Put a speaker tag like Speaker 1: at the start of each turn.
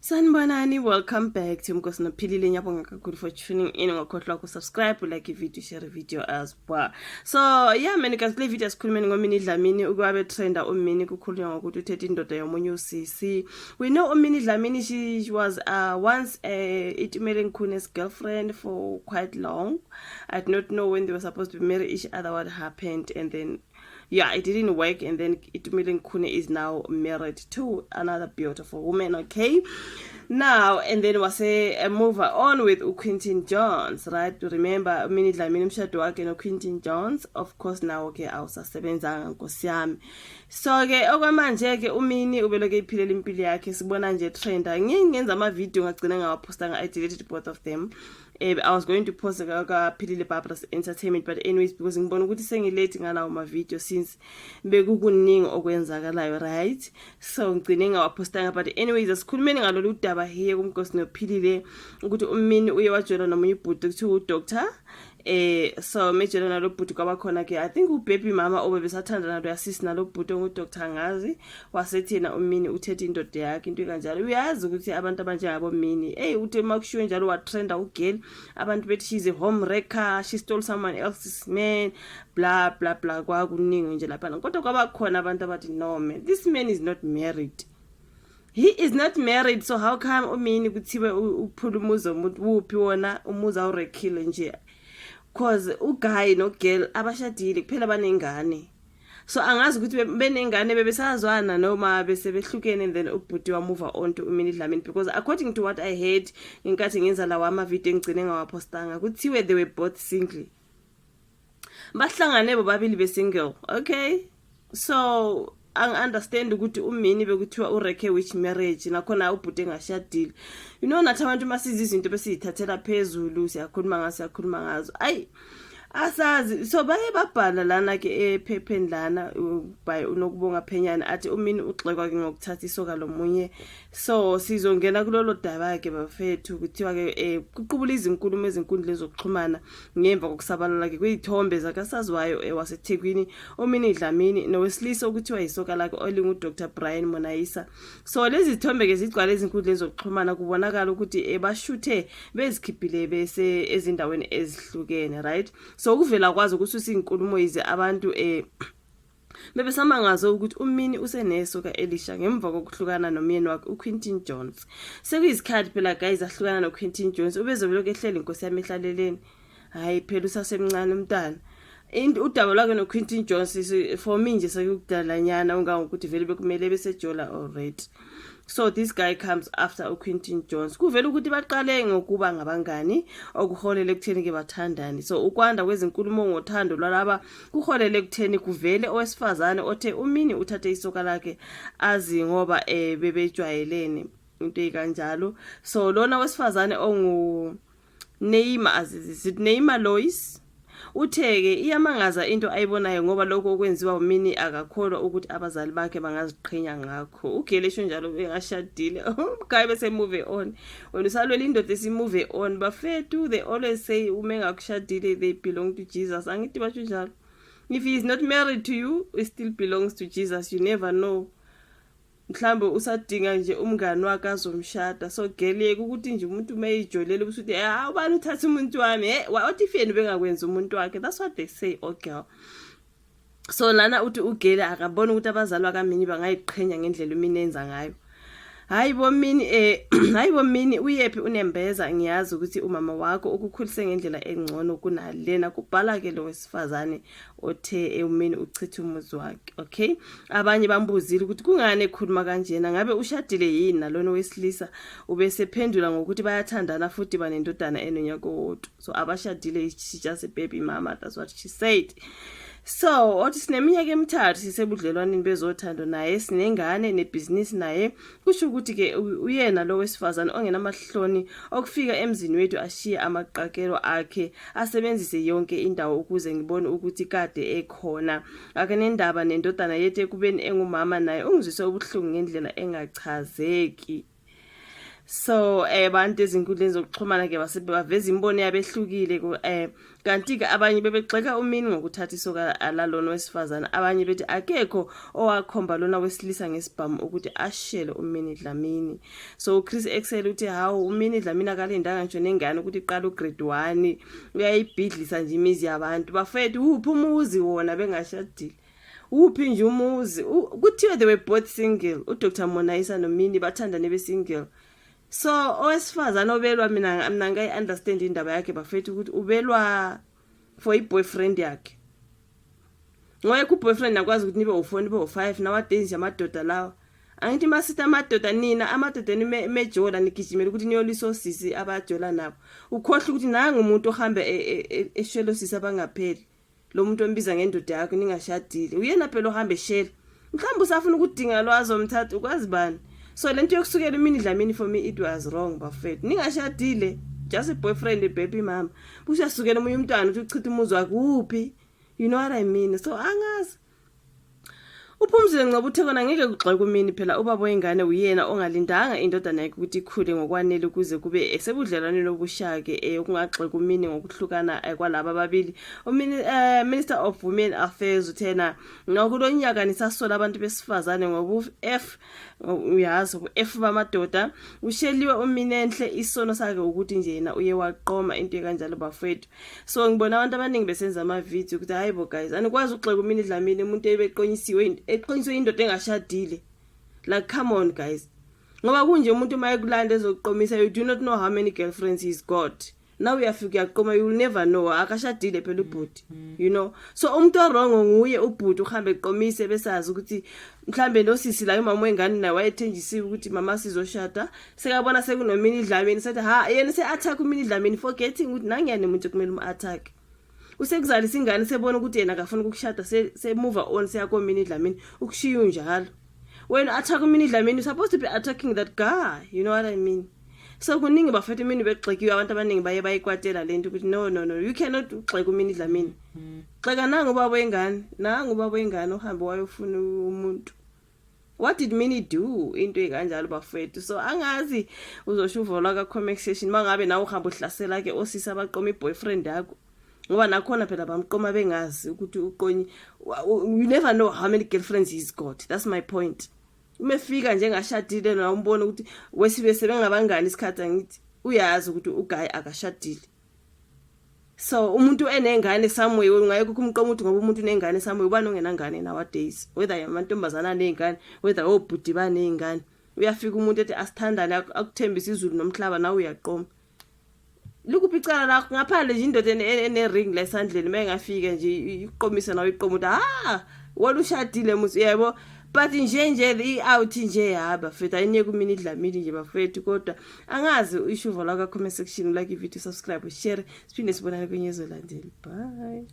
Speaker 1: Sanibonani, welcome back to Mkosi Nophilile. Ngiyabonga kakhulu for tuning in. Ungakhohlwa ku-subscribe, like i-video, share i-video as well. So yeah man guys, kule video sikhulumeni ngoMinnie Dlamini ukwabe trenda uMinnie kukhulunywa ngokuthi uthethe indoda yomunye usisi. We know uMinnie Dlamini, she was once Itumeleng Khune's girlfriend for quite long. I do not know when they were supposed to marry each other, what happened, and then yeah, it didn't work, and then Itumeleng Khune is now married to another beautiful woman. Okay, now and then was a move on with Quinton Jones, right? Remember Minnie Dlamini, umshado wakhe no Quinton Jones, of course. Now okay, awusasebenzanga nkosi yami. So ke okwamanje ke uMinnie ubeloke iphilela impilo yakhe, sibona nje trenda. Ngiyenza ama video, ngagcina ngawapostanga. I deleted both of them. I was going to post ka Philile Barbara's Entertainment, but anyways, because ngibona ukuthi sengilate ngalawo ma video since bekukuningi okwenzakalayo, right? So ngigcine ngawapostanga. But anyways, asikhulumeni ngalolu daba here kuMkosi Nophilile ukuthi uMinnie uye wajola nomunye ubhuti kuthiwa uDoctor. So mejela nalo bhuti, kwabakhona ke I think ubaby mama obebesathandana nalo yasisi nalo bhuti onguDoctor Ngazi, wasethina uMinnie uthethe indoda yakhe, into kanjalo. Uyazi ukuthi abantu abanjengabo Minnie, hey, uthi makushiwe njalo watrenda ugirl, abantu bethi she's a home wrecker, she stole someone else's man, blah blah blah. Kwakuningi nje lapha, kodwa kwabakhona abantu abathi, "No man, this man is not married. He is not married, so how come uMinnie kuthiwe uphula umuzi womuntu? Wuphi wona umuzi awurekhile nje?" Cause uguy no-girl abashadile kuphela, banengane. So angazi ukuthi benengane bebesazwana noma bese behlukene and then ubhuti wa move on to uMinnie Dlamini, because according to what I heard ngenkathi ngenza lawa ama-video engigcine ngawapostanga, kuthiwe they were both single, bahlangane bobabili be-single. Okay, so angi-understand ukuthi uMinnie bekuthiwa uwrecke which marriage, nakhona ubhuti engashadile. Nathi abantu masiza izinto besiyithathela phezulu, siyakhuluma ngazo, siyakhuluma ngazo, ayi asazi. So baye babhala lana ke ephepheni lana by uNokubonga Phenyane, athi uMinnie ugxekwa ke ngokuthatha isoka lomunye. So sizongena kulolo daba ke bafethu. Kuthiwa ke kuqubula izinkulumo ezinkundleni zokuxhumana ngemva kokusabalala ke kwezithombe zakasaziwayo waseThekwini uMinnie Dlamini nowesilisa okuthiwa isoka lakhe olingu Dr Brian Monaisa. So lezi zithombe ke zigcwale ezinkundleni zokuxhumana, kubonakala ukuthi bashuthe bezikhiphile bese ezindaweni ezihlukene, right? So ukuvela kwazo kususa izinkulumo, yize abantu bebesamangazwe ukuthi uMinnie usenesoka elisha ngemva kokuhlukana nomyeni wakhe uQuinton Jones. Sekuyisikhathi phela guys ahlukana noQuinton Jones, ubezobelokhu ehleli inkosi yami ehlaleleni. Hayi phela usasemncane umntana. Udaba lwakhe noQuinton Jones for me nje sekukudalanyana ungangokuthi vele bekumele besejola already. So this guy comes after uQuinton Jones. Kuvela ukuthi baqale ngokuba ngabangani, okuholele ekutheni ke bathandane. So ukwanda kwezinkulumo ngothando lwalaba kuholele ekutheni kuvele owesifazane othe uMinnie uthathe isoka lakhe azi ngoba bebejwayelene, into ekanjalo. So lona wesifazane ongu Neymar Azizi, Neymar Lois, uthe-ke iyamangaza into ayibonayo ngoba lokho okwenziwa uMinnie akakholwa ukuthi abazali bakhe bangaziqhenya ngakho. Ugele esho njalo engashadile, guy bese move on, wena usalwela indoda esimove on. Bafethu, they always say uma engakushadile they belong to Jesus. Angithi basho njalo? If he is not married to you, he still belongs to Jesus. You never know, mhlambe usadinga nje umngani wakhe azomshada. So geleke ukuthi nje umuntu uma eyijolele usuthi, "Ah, ubani uthatha umuntu wami?" What if yena bengakwenza umuntu wakhe? That's what they say, oh girl. So lana uthi ugele akabona ukuthi abazali bakaMinnie bangayiqhenya ngendlela uMinnie enza ngayo. Hayi bo Minnie, hayi bo Minnie, uyephi unembeza? Ngiyazi ukuthi umama wakho ukukhulise ngendlela engcono kunalena, kubhala ke lo wesifazane othe uMinnie uchitha umuzi wakhe. Okay, abanye bambuzile ukuthi kungani ekhuluma kanjena, ngabe ushadile yini nalona wesilisa? Ubesephendula ngokuthi bayathandana futhi banendodana enonyaka owodwa. So abashadile, she just a baby mama, that's what she said. So othi sineminyaka 3 sisebudlelwaneni bezothando naye, sinengane nebhizinisi naye. Kusho ukuthi ke uyena lo wesifazane ongenamahloni okufika emzini wethu ashiye amaqakelo akhe, asebenzise yonke indawo ukuze ngibone ukuthi kade ekhona, akanendaba nendodana yethu ekubeni engumama naye. Ungizwise ubuhlungu ngendlela engachazeki. So bantu ezinkundleni zokuxhumana ke base baveza imibono yabo ehlukile kanti ke abanye bebegxeka uMinnie ngokuthatha isoka lalona wesifazane, abanye bethi akekho owakhomba lona wesilisa ngesibhamu ukuthi ashele uMinnie Dlamini. So uChris Excel uthi hawu, uMinnie Dlamini akalindanga ngisho nengane ukuthi iqale ugrade 1, uyayibhidlisa nje imizi yabantu. Bafethu, uphi umuzi wona bengashadile? Uphi nje umuzi? Kuthiwe they were both single, uDr Monaisa noMinnie bathandane be-single. So owesifazane obelwa, mina ngayi-understand indaba yakhe, bafethu, ukuthi ubelwa for i-boyfriend yakhe, ngoyekho u-boyfriend akwazi ukuthi nibe u-4, nibe u-5. Nowadays nje amadoda lawa, angithi masithi amadoda, nina amadoda nimejola, nigijimela ukuthi niyolisa osisi abajola nabo, ukhohlwa ukuthi nangu umuntu ohambe eshela osisi abangapheli. Lo muntu ombiza ngendoda yakho ningashadile, uyena phela ohambe eshela. Mhlawumbe usafuna ukudinga lwazi omthatha, ukwazi bani? So lento yokusukela uMinnie Dlamini, for me it was wrong, bafethu. Ningashadile, just a boyfriend, baby mama, busuyasukela omunye umntwana ukuthi uchithe umuzi wakhe uphi? You know what I mean? So angazi. UPhumzile Ngcobo uthe kona ngeke kugxekwe uMinnie, phela ubaba wengane uyena ongalindanga indodana yakhe ukuthi ikhule ngokwanele ukuze kube esebudlelwaneni obushake, okungagxeka uMinnie ngokuhlukana kwalaba ababili. Minister of Women Affairs uthena nakulo nyaka nisasola abantu besifazane ngobu F, uyazi ubu-F bamadoda. Usheliwe uMinenhle, isono sakhe ukuthi nje yena uye waqoma into ekanjalo, bafethu. So ngibona abantu abaningi besenza amavidiyo ukuthi hayi bo guys, anikwazi ukugxeka uMinnie Dlamini, umuntu ebeqonyisiwe, eqonyiswe indoda engashadile. Like, come on guys, ngoba kunje umuntu uma ekulanda ezokuqomisa, you do not know how many girlfriends he's got. Now uyafika uyaqoma, you will never know. Akashadile phela ubhuti. So umuntu o-wrong nguye ubhuti, uhambe eqomise besazi ukuthi mhlambe nosisi la, umama wengane naye wayethenjisiwe ukuthi mama sizoshada, sekabona sekunoMinnie Dlamini, sethi ha, yena se-attack uMinnie Dlamini, forgetting ukuthi nangiyani umuntu kumele um-attack. Usekuzalisa ingane, sebona ukuthi yena akafuni ukukushada, se-move on, seyakoMinnie Dlamini, ukushiya unjalo. Wena attack uMinnie Dlamini, you supposed to be attacking that guy, you know what I mean? So kuningi, bafethu. Imini begxekiwe, abantu abaningi baye bayikwatela lento ukuthi no, no, no, you cannot ugxeka uMinnie Dlamini. Gxeka nangu ubaba wengane, nangu ubaba wengane uhambe wayofuna umuntu. What did Minnie do? Into ekanjalo, bafethu. So angazi, uzosho uvo lwakho comment section mangabe nawe uhamba uhlasela ke osisi abaqoma i-boyfriend yakho, ngoba nakhona phela bamqoma bengazi ukuthi uqonyi. You never know how many girlfriends he's got, that's my point. Uma efika njengashadile na umbona ukuthi wesibe sebengabangani isikhathi, angithi uyazi ukuthi uguy akashadile. So umuntu enengane somewhere, ungayeke ukumqoma ukuthi ngoba umuntu unengane somewhere. Ubani ongenangane nowadays? Whether amantombazana aney'ngane, whether obhuti baney'ngane, uyafika umuntu ethi asithandane, akuthembise izulu nomhlaba, nawe uyaqoma. Likuphi icala lakho? Ngaphandle nje indoda ene-ring la esandleni, uma engafika nje iqomise, nawe iqoma ukuthi ha, wena ushadile musi, yebo. But nje i-out nje, ha bafethu, ayinike uMinnie Dlamini nje, bafethu. Kodwa angazi, isho uvo lwakho comment section, like ivideo, subscribe, share, siphinde sibonane kwenye ezolandela. Bye.